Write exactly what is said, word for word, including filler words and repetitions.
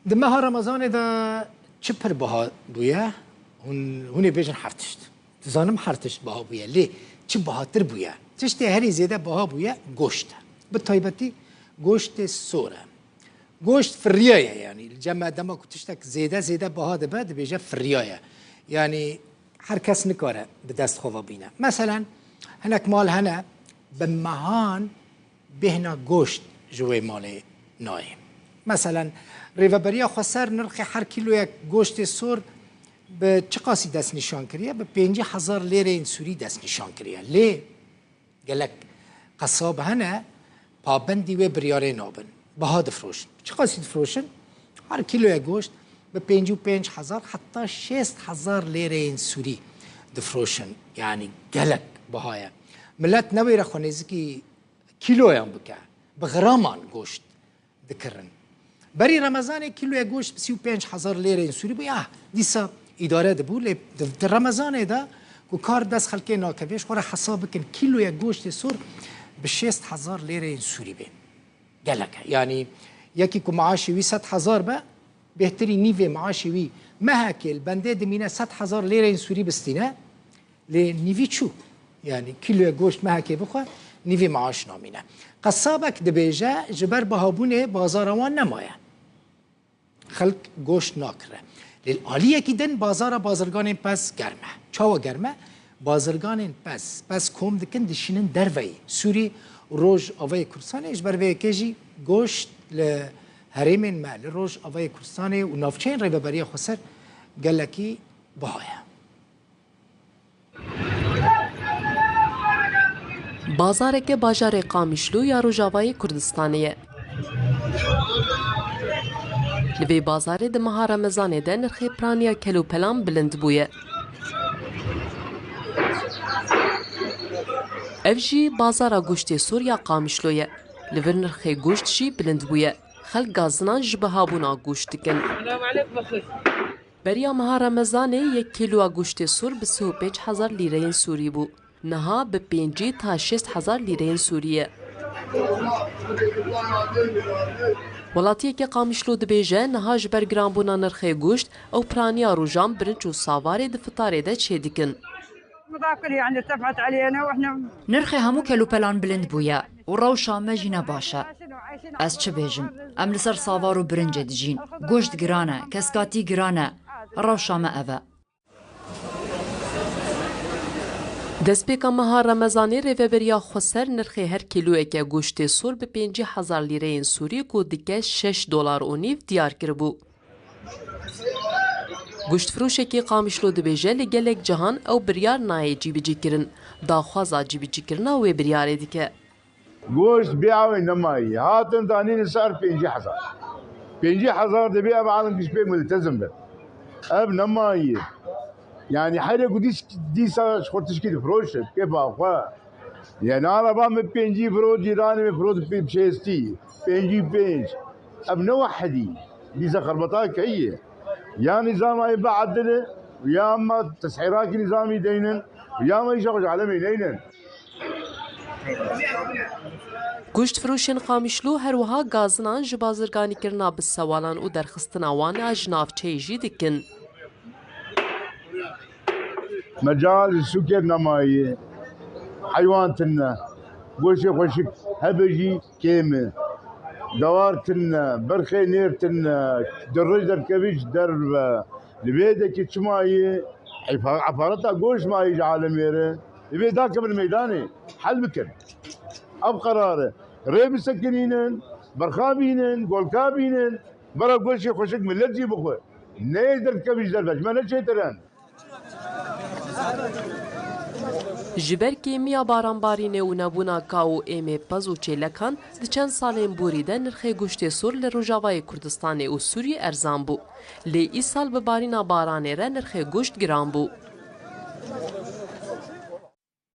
Di meha Remezanê de çi pir biha bûye? Hûn, hûn ê bêjin her tişt. Dizanim her tişt biha bûye, lê çi bihatir bûye? Tiştê herî zêde biha bûye goşt e. Bi taybetî goştê sor e. Goşt firiyaye, yanî li cem me dema ku tiştek zêde zêde biha dibe, dibêje firiyaye. Yanî her kes nikare bi dest xwe ve bîne. Meselen, hinek mal hene bi mehan bêhna goşt ji wê malê nayê. Meselen, Rêveberiya Xweser nirxê her kîloyek goştê sor bi çiqasî destnîşan kiriye? Bi pêncî hezar lêreyên Sûrî destnîşan kiriye. Lê gelek qesab hene, pabendî wê biryarê nabin. Biha difroşin. Çiqasî difroşin? Her kîloyek goşt bi pêncî û pênc hezar heta şêst hezar lêreyên Sûrî difroşin. Yanî gelek biha ye. Milet newêre xwe nêzikî kîloyan bike, bi graman goşt dikirin. Berî Remezanê kîloyek goşt bi sî û pênc hezar lêreyên Sûrî bû. Ya, dîsa îdare dibû, lê di, di Remezanê de ku kar dest xelkê nakeve, ji xwe re hesab bikin, kîloyek goştê sor bi şêst hezar lêreyên Sûrî bê. Gelek e. Yanî yekî ku maaşê wî sed hezar be, bêhtirî nîvê maaşê wî mehekê li bendê dimîne sed hezar lêreyên Sûrî bistîne, lê nîvî çû. Yanî kîloyek goşt mehekê bixwe, nîvî maaş namîne. Qesabek dibêje, ji ber bihabûnê bazara wan nemaye. Xelk goşt nakire. Lê li aliyekî din bazara bazirganên pez germ e. Çawa germ e? Bazirganên pez, pez kom dikin, dişînin derveyî Sûrî û Rojavayê Kurdistanê. Ji ber vê yekê jî goşt li herêmên me, li Rojavayê Kurdistanê û navçeyên Rêveberiya Xweser gelekî biha ye. Bazareke bajarê Qamişlo ya Rojavayê Kurdistanê ye. Li vê bazarê di meha Remezanê de nirxê piraniya kelûpelan bilind bûye. Ev jî bazara goştê sor ya Qamişlo ye. Li vir nirxê goşt jî bilind bûye. Xelk gazinan ji bihabûna goşt dikin. Beriya meha Remezanê yek kîloya goştê sor bi sih û pênc hezar lîreyên Sûrî bû. Niha bi pêncî ta şêst hezar lîreyên Sûrî ye. Welatiyeke Qamişlo dibêje, niha ji ber giranbûna nirxê goşt, ew piraniya rojan birinç û savarê di fitarê de çêdikin. Nirxê hemû kelûpelan bilind bûye û rewşa me jî ne baş e. Ez çi bêjim? Em li ser savar û birincê dijîn. Goşt giran e, keskatî giran e. Rewşa me ev e. Destpêka meha Remezanê Rêveberiya Xweser nirxê her kîloyeke goştê sor bi pêncî hezar lîreyên Sûrî ku dike şeş dolar û nîv diyar kiribû. Goştfiroşekî Qamişlo dibêje, li gelek cihan ew biryar nayê cîbicîkirin, daxwaza cîbicîkirina wê biryarê dike. Goşt bêawê nemayî. Hatin danîn ser pêncî hezar. Pêncî hezar dibê ev alim giş pê multezim bin. Ev nemayî. Yanî herê ku dîs-, dîsa ji xwe tişkî difiroşin, kêfa xwe. Yanî araba min pêncî firo, cîranê min firo bi şêstî, pêncî pênc. Ev ne wehedî. Dîsa xerbeta keyî ye. Ya nîzama yê biedil e, ya me teshîrakî nîzamî deynin, ya me îşa xwe ji alemê neynin. Goştfiroşên Qamişlo her wiha gazinan ji bazirganîkirina bi sewalan û derxistina wan a ji navçeyê jî dikin. Mecal ji sûkê nemayî, heywan tune, goşê xweşik hebe jî kêm e. Dewar tune, berxê nêr tune, dirij derkevî ji derve. Li vê dekî çi mayî? Efa-, efareta goş mayî ji alemê re. Li vê dakevin meydanê, hel bikin. Ev qerar e. Rê bisekinînin, berxa bînin, golka bînin. Bera goşê xweşik millet jî bixwe. Neyê derkevî ji derve, ji me ne çêtir in. Ji ber kêmiya baranbarînê û nebûna ka û êmê pez û çêlekan, di çend salên borî de nirxê goştê sor li Rojavayê Kurdistanê û Sûriyê erzan bû. Lê îsal bi barîna baranê re nirxê goşt giran bû.